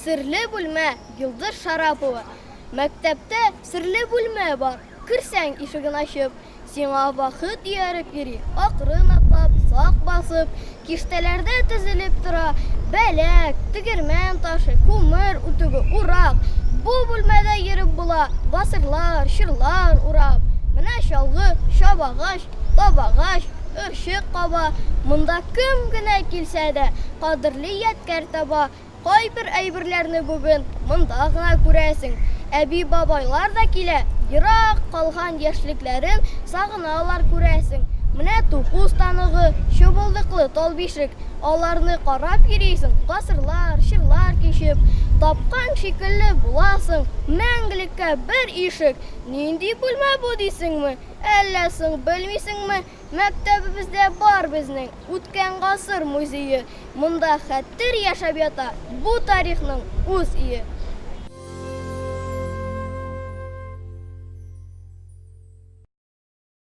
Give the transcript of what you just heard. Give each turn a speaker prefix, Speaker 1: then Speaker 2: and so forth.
Speaker 1: Серле бүлмә, Йолдыз Шарапова. Мәктәптә серле бүлмә бар. Керсәң, ишеген ачып, сиңа вакыт ияреп йөри, акрын атлап, сак басып, киштәләрдә тезелеп тора бәләк, тегермән ташы, күмер үтүге, урак. Бу бүлмәдә йөреп була, гасырлар, чорлар урап. Менә чалгы, чабагач, табагач, орчык каба. Монда кем генә килсә дә, кадерле ядкәр таба. Кайбер әйберләрне бүген монда гына күрәсең. Әби-бабайлар да килә, ерак калган яшьлекләрен сагыналар, күрәсең. Менә туку станогы, чыбылдыклы талбишек, аларны карап йөрисең, гасырлар, чорлар кичеп, тапкан шикелле буласың мәңгелеккә бер ишек. Нинди бүлмә бу дисеңме? Әллә соң белмисеңме? Мәктәбебездә бар безнең Үткән гасыр музее. Монда хәтер яшәп ята, Бу тарихның үз өе.